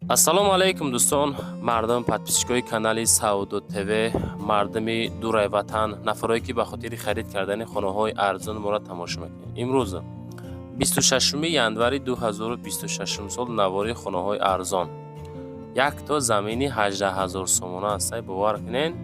Ассалому алайкум, дӯстон, мардум, подписчикои канали Савдо ТВ, мардуми дурай ватан, нафарое ки ба хотири харид кардани хонаҳои арзон моро тамошо мекунед. Имрӯз, 26 январи 2026 сол, навори хонаҳои арзон. Якто замини 18 ҳазор сомона ҳастай, бовар кунед,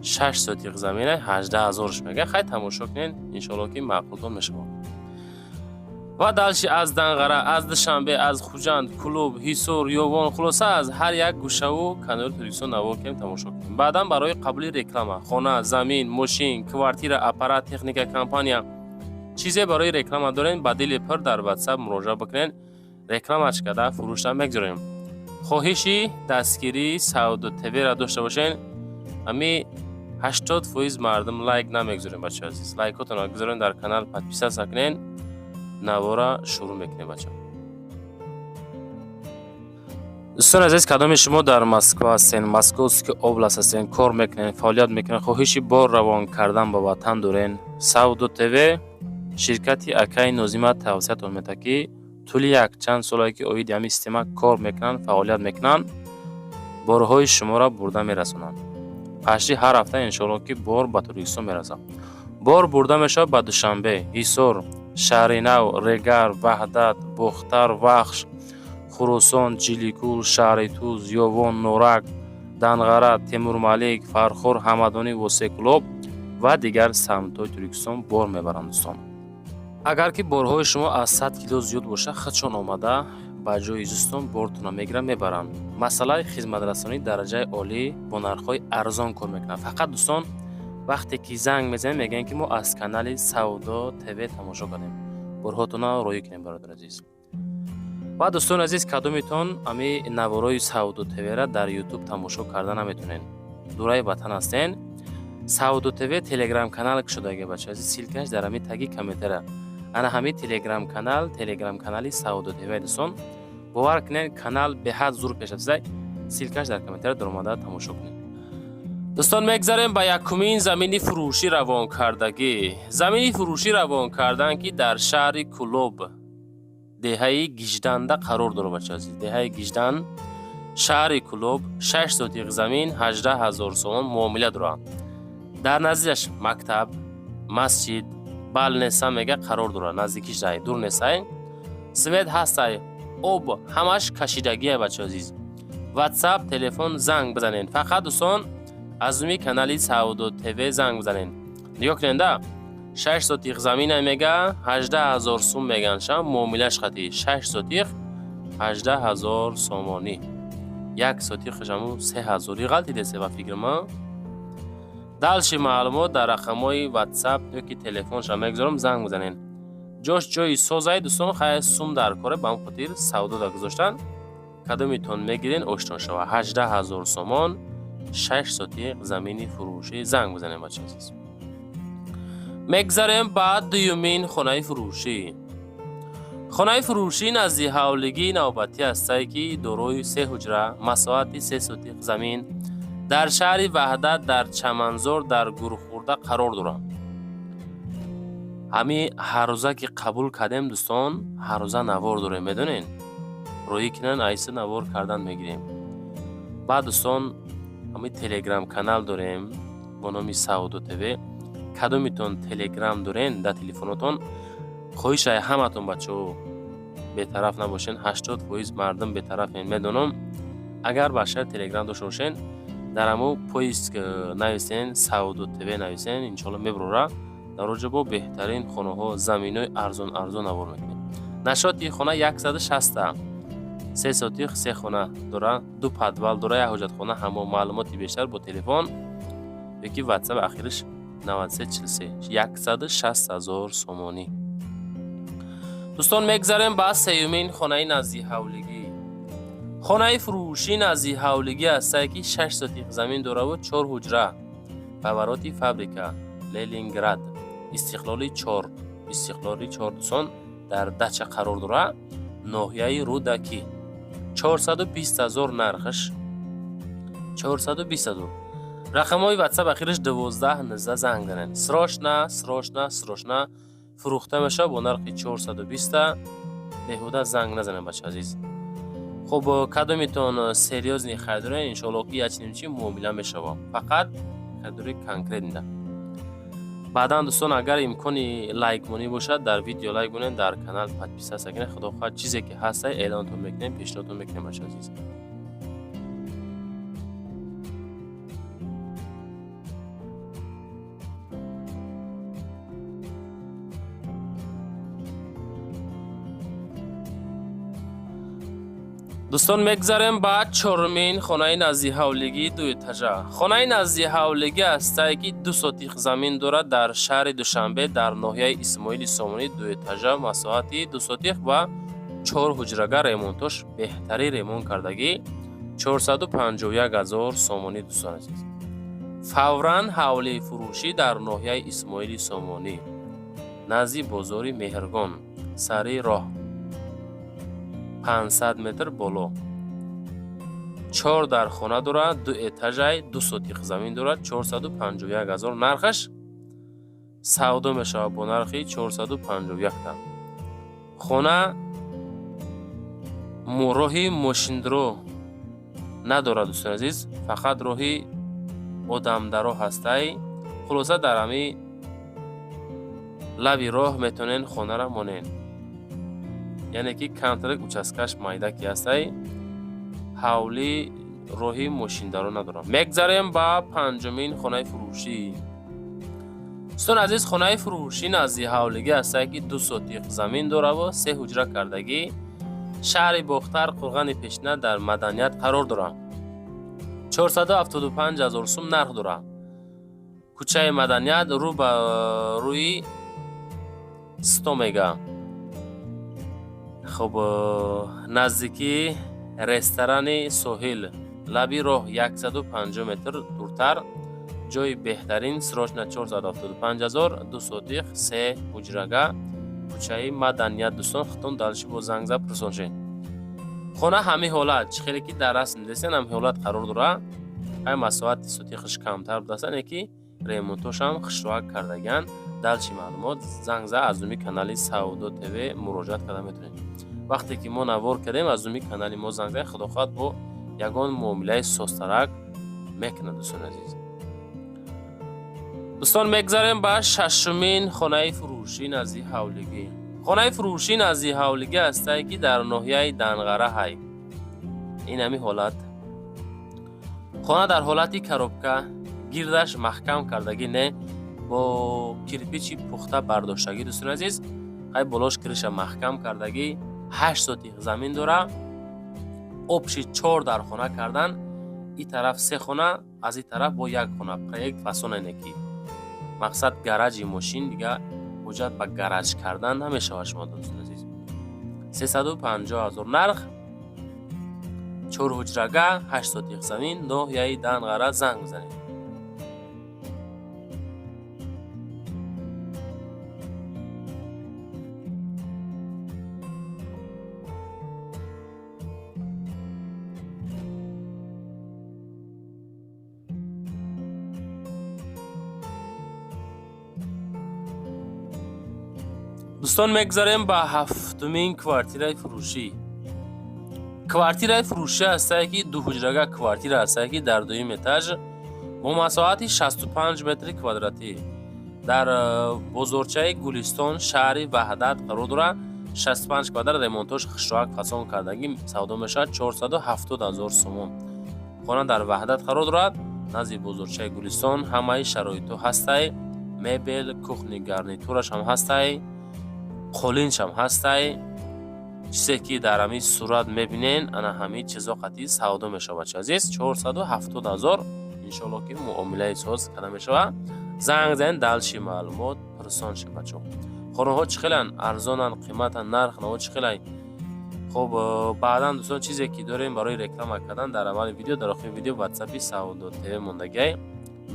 6 сотиқ замина 18 ҳазорш мега. Хай, тамошо кунед, иншоалло, ки маъқултон мешавад. Ва дальше аз Данғара, аз Душанбе, аз Хуҷанд, Кӯлоб, Ҳисор, Ёвон, хулоса, аз ҳар як гӯшаву канори Тоҷикистон навор кунем, тамошо кунем. Баъдан барои қабули реклама, хона, замин, мошин, квартира, аппарат, техника, компания, чизе барои реклама дорем, ба дили пур дар Ватсап муроҷиат бикунед, рекламаш карда фурӯшта мегузорем. Хоҳиши дастгирии Савдо ТВ-ра дошта бошен, ами 80% мардум лайк намегузорем. Бачаҳо азиз, лайкотонро гузорен, дар канал подписаться кунен. Навора шурӯъ мекунем, бачаҳо. Дӯстони азиз, кадоми шумо дар Москва ҳастен, Московский область ҳастен, кор мекунен, фаъолият мекунен, хоҳиши бор равон кардан ба ватан дорен, Савдо ТВ, ширкати акаи Нозима тавсиятон медиҳад, ки тӯли якчанд солае ки оиди ҳамин система кор мекунанд, фаъолият мекунанд, борҳои шуморо бурда мерасонанд. Пашти ҳар ҳафта, иншоалло, ки бор ба Тоҷикистон мерасад. Бор бурда мешавад ба Душанбе, Ҳисор, Шаҳри Нав, Регар, Ваҳдат, Бохтар, Вахш, Хуросон, Ҷиликул, шаҳри Туз, Ёвон, Норак, Данғара, Темурмалик, Фархор, Ҳамадонӣ, Восеъ, Кӯлоб ва дигар самтҳои Тоҷикистон бор мебаранд. Дӯстон, агар ки борҳои шумо аз 100 кило зиёд бошад, худшон омада ба ҷои зистон бортонро мегиранд, мебаранд. Масъалаи хизматрасонии дараҷаи олӣ, бо нархҳои арзон кор мекунанд. Фақат, дӯстон, вақте ки занг мезанем, мегӯянд, ки мо аз канали Савдо ТВ тамошо кардем, борҳотонро роҳӣ кунем, бародари азиз. Ва, дӯстони азиз, кадомитон ами наворои Савдо ТВ-ра дар Ютуб тамошо карда наметонен, дураи ватан ҳастен, Савдо ТВ Телеграм канал кушодаги, бача азиз, ссылкаш дар ҳами таги комментара. Ана ҳами Телеграм канал, Телеграм канали Савдо ТВ. Дӯстон, бовар кунед, канал беҳад зур пешрафтида. Ссылкаш дар комментара, даромада тамошо кунед. Дӯстон, мегзарем ба якумин замини фурӯшӣ равонкардагӣ. Замини фурӯшӣ равон кардан, ки дар шаҳри Кӯлоб, деҳаи Гижданда қарор дорад. Бача азиз, деҳаи Гиждан, шаҳри Кӯлоб, 6 сотиқ замин, 18 000 сомон муомила дорад. Дар наздиаш мактаб, масҷид, больница мега қарор дорад, наздикиш дай, дур нестай. Свет ҳастай, об ҳамаш кашидагия. Бача азиз, Ватсап, телефон занг бизанед. Фақат, дӯстон, аз рӯи канали Савдо ТВ занг бизанед. Нигоҳ кунед, 6 сотиқ замина мега, 18 000 сум меган ша, муомилаш хати. 6 сотиқ 18 000 сомонӣ, як сотиқашаму 3000-и ғалтидесе ба фикри ман. Дальше маълумот дар рақамҳои Ватсап ёки телефонша мегузорам, занг бизанед. Ҷош ҷои созай, дӯстон, хай, сум дар коре, ба ҳам хотир савдода гузоштан. Кадомитон мегирен, оштон шава. 18 000 сомон, 6 сотиқ замини фурӯшӣ, занг бизанем, бача азиз. Мегзарем ба дуюмин хонаи фурӯшӣ. Хонаи фурӯшӣ назди ҳавлигии навбатӣ ҳастае, ки дорои се ҳуҷра, масоҳати 3 сотиқ замин, дар шаҳри Ваҳдат, дар Чаманзор, дар Гурхӯрда қарор дорад. Ҳами ҳаррӯза ки қабул кардем, дӯстон, ҳаррӯза навор дорем, медонед, роҳӣ кинан, айса навор кардан мегирем. Баъд, дӯстон, ҳами Телеграм канал дорем бо номи Савдо ТВ. Кадомитон Телеграм дорен дар телефонотон, хоҳишай ҳаматон, бачаҳо, бетараф набошен. 80% мардум бетарафен, медонам. Агар ба шаҳр Телеграм дошта бошен, дар ҳамо поиск нависен, Савдо ТВ нависен, иншоалло, мебурора. Дар оҷо бо беҳтарин хонаҳо, заминҳои арзон арзон навор мекунем. Нашоти хона 160-та, 3 сотиқ, се хона дора, ду подвал дора, як ҳоҷатхона. Ҳамо маълумоти бештар бо телефон ёки Ватсап, ахириш 9343, 160 000 сомонӣ. Дӯстон, мегзарем ба сеюмин хонаи назди ҳавлигӣ. Хонаи фурӯшӣ назди ҳавлигӣ ҳастае, ки 6 сотиқ замин дораву чор ҳуҷра, повороти фабрика Ленинград, Истиқлоли чор, Истиқлоли чор, дӯстон, дар дача қарор дорад, ноҳияи Рӯдакӣ. 420 000 нархаш, 420 000. Рақамҳои Ватсап ахираш 12 19, занг занед. Срочно, срочно, срочно фурӯхта мешавад бо нархи 420-та. Беҳуда занг назанед, бача азиз. Хуб, кадомитон серьёзный харидорен, иншоалло, ки як чунин чи муомила мешавад, фақат харидори конкретный. Баъдан, дӯстон, агар имкони лайкмонӣ бошад, дар видео лайк монед, дар канал подписаться кунед. Худо хоҳад, чизе ки ҳаста, эълонтон мекунем, пешниҳодтон мекунем, бача азиз. Дӯстон, мегзарем ба чорумин хонаи наздиҳавлигии дуэтажа. Хонаи наздиҳавлигӣ ҳастае, ки 2 сотих замин дорад, дар шаҳри Душанбе, дар ноҳияи Исмоили Сомонӣ. Дуэтажа, масоҳати 2 сотих ва чор ҳуҷрага, ремонтош беҳтарин ремонт кардагӣ, 451 ҳазор сомонӣ. Дӯстон азиз, фавран ҳавлии фурӯшӣ дар ноҳияи Исмоили Сомонӣ, назди бозори Меҳргон, сари роҳ, 500 метр боло. Чор дар хона дорад, ду этажай, 2 сотих замин дорад, 451 ҳазор нархаш, савдо мешавад бо нархи 451 та. Хона роҳи мошиндро надорад, дӯстони азиз, фақат роҳи одамдаро ҳастай. Хулоса, дар ҳами лаби роҳ метавонен хонара монен, яъне ки камтарак участкаш майда ки ҳастай, ҳавлӣ роҳи мошиндаро надорад. Мегзарем ба панҷумин хонаи фурӯшӣ. Дӯстони азиз, хонаи фурӯшӣ назди ҳавлигӣ ҳастае, ки 2 сотиқ замин дораву се ҳуҷра кардагӣ, шаҳри Бохтар, Қурғани Пешина, дар Маданият қарор дорад. 475 ҳазор сум нарх дорад. Кӯчаи Маданият, рӯ ба рӯи Стомега. Хуб, наздикии ресторани Соҳил, лаби роҳ, 150 метр дуртар. Ҷои беҳтарин, срочно. 475 ҳазор, 2 сотих, се ҳуҷрага, кӯчаи Маданият. Дӯстон, худтон дальше бо занг зад пурсон шед. Хона ҳамин ҳолат, чӣ хеле ки дар расм дидесен, ҳамин ҳолат қарор дорад. Ҳай, масоҳати сотихаш камтар будааст, не ки ремонтошам хушроак кардагианд. Дальше маълумот занг зад, аз думи канали Савдо ТВ муроҷиат карда метавонед. Вақте ки мо навор кардем, аз думи канали мо занг зад, худо хоҳад, бо ягон муомилаи созтарак мекунад, дӯстони азиз. Дӯстон, мегзарем ба шашумин хонаи фурӯшӣ назди ҳавлигӣ. Хонаи фурӯшӣ назди ҳавлигӣ ҳастае, ки дар ноҳияи Данғара ҳай. Ин ҳамин ҳолат, хона дар ҳолати коробка, гирдаш маҳкам кардагӣ, не, бо кирпичи пухта бардоштагӣ. Дӯстони азиз, ҳай, болош крыша маҳкам кардагӣ, 8 сотих замин дора. Общий чор дар хона кардан, и тараф се хона, аз и тараф бо як хона. Проект фасона ки мақсад гараҷи мошин, дига ҳуҷҷат ба гараҷ кардан намешавад. Шумо, дӯстони азиз, 350 ҳазор нарх, чор ҳуҷрага, 8 сотих замин, ноҳияи Данғара, занг бизанед. Дӯстон, мегзарем ба ҳафтумин квартираи фурӯшӣ. Квартираи фурӯшӣ ҳастае, ки дуҳуҷрага квартира ҳастае, ки дар дуюм этаж, бо масоҳати 65 метри квадратӣ, дар бозорчаи Гулистон, шаҳри Ваҳдат қарор дорад. 65 квадрат, ремонтош хушроак фасон кардагӣ, савдо мешавад 470 ҳазор сомон. Хона дар Ваҳдат қарор дорад, назди бозорчаи Гулистон. Ҳамаи шароитҳо ҳастай: мебел, кухни, гарнитураш ҳам ҳастай, қолиншам ҳастай. Чизе ки дар ҳамин сурат мебинен, ана ҳамин чизо қатъи савдо мешавад, бача азиз, 470 ҳазор. Иншоалло, ки муомилаи соз карда мешавад. Занг занед, дальше маълумот пурсон шед. Бачаҳо, хонаҳо чӣ хеланд? Арзонанд, қиматанд, нарх наво чӣ хелай? Хуб, баъдан, дӯстон, чизе ки дорем барои реклама кардан, дар аввали видео, дар охири видео ватсапи Савдо ТВ мондагиай,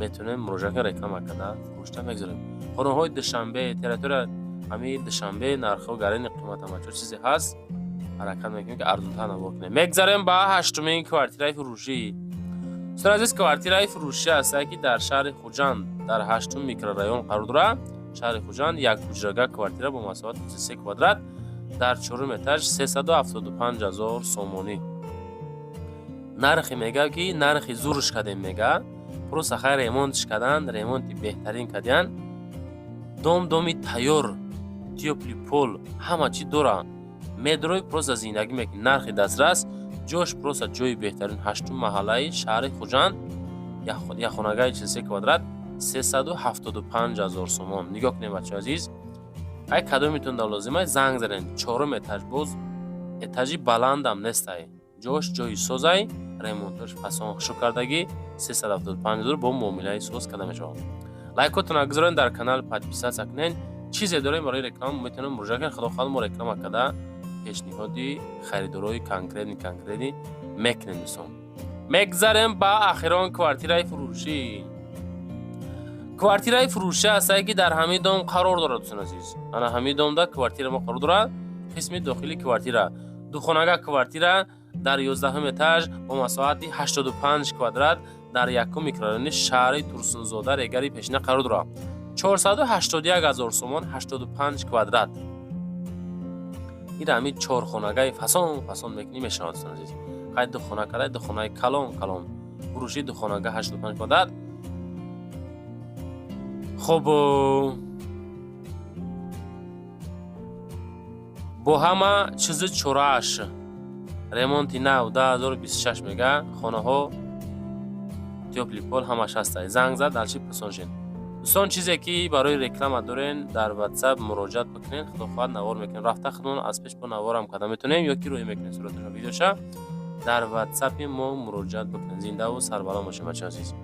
метавонем муроҷиат кунем, реклама карда фурӯшта мегузорем. Хонаҳои Душанбе, территория ҳамин Душанбе, нархҳо гарани, қиматам, бачаҳо, чизе ҳаст, ҳаракат мекунем, ки арзонтар навор кунем. Мегзарем ба ҳаштумин квартираи фурӯшӣ. Дӯстони азиз, квартираи фурӯшӣ ҳастае, ки дар шаҳри Хуҷанд, дар ҳаштум микрорайон қарор дорад, шаҳри Хуҷанд. Як ҳуҷрага квартира бо масоҳати 33 квадрат, дар чорум этаж, 375 ҳазор сомонӣ. Нархи мега ки нархи зурш кардем, мега, просто хай ремонтш карданд, ремонти беҳтарин кардиян. Дом доми тайёр, тёплый пол, ҳама чӣ дора. Медрой, просто зиндагӣ мекунӣ. Нархи дастрас, ҷош просто ҷои беҳтарин, ҳаштум маҳаллаи шаҳри Хуҷанд, якхонагаи 43 квадрат, 375 000 сомон. Нигоҳ кунем, бачаҳои азиз, ай кадомитон да лозимай, занг занед. Чорум этаж, боз этажи баландам нестай, ҷош ҷои созай, ремонтош фасон хушук кардагӣ. 375 000 бо муомилаи соз карда мешавад. Лайкотона гузорен, дар канал подписаться кунен. Чизе дорем барои реклама, метавонем муроҷиат кунед. Худо хоҳад, мо реклама карда пешниҳоди харидорои конкретный мекунем. Дӯстон, мегзарем ба ахирон квартираи фурӯшӣ. Квартираи фурӯшӣ ҳастае, ки дар ҳамин дом қарор дорад. Дӯстон азиз, ана ҳамин домда квартира мо қарор дорад. Қисми дохили квартира, духонага квартира дар 11-ум этаж бо масоҳати 85 квадрат дар якум микрорайони шаҳри Турсунзода, Регари пешина қарор дорад. 481 ҳазор сомон, 85 квадрат. Ира ҳамин чорхонагаи фасон фасон мекунӣ, мешавад. Дӯстон азиз, қай ду хона карда, ду хонаи калон калон фурӯши, духонага, 85 квадрат. Хуб, бо ҳама чизи чорааш, ремонти нав 2026 мега. Хонаҳо тёплый пол, ҳамаш ҳастай. Занг зад, дальше пурсон шед. Дӯстон, чизе ки барои реклама дорен, дар WhatsApp муроҷиат бикунед. Худо хоҳад, навор мекунем. Рафта худмон аз пеш бо наворам карда метавонем ё ки рӯй мекунем сураташа, видеоша. Дар WhatsApp-и мо муроҷиат бикунед. Зиндаву сарбаланд бошед, бачаи азиз.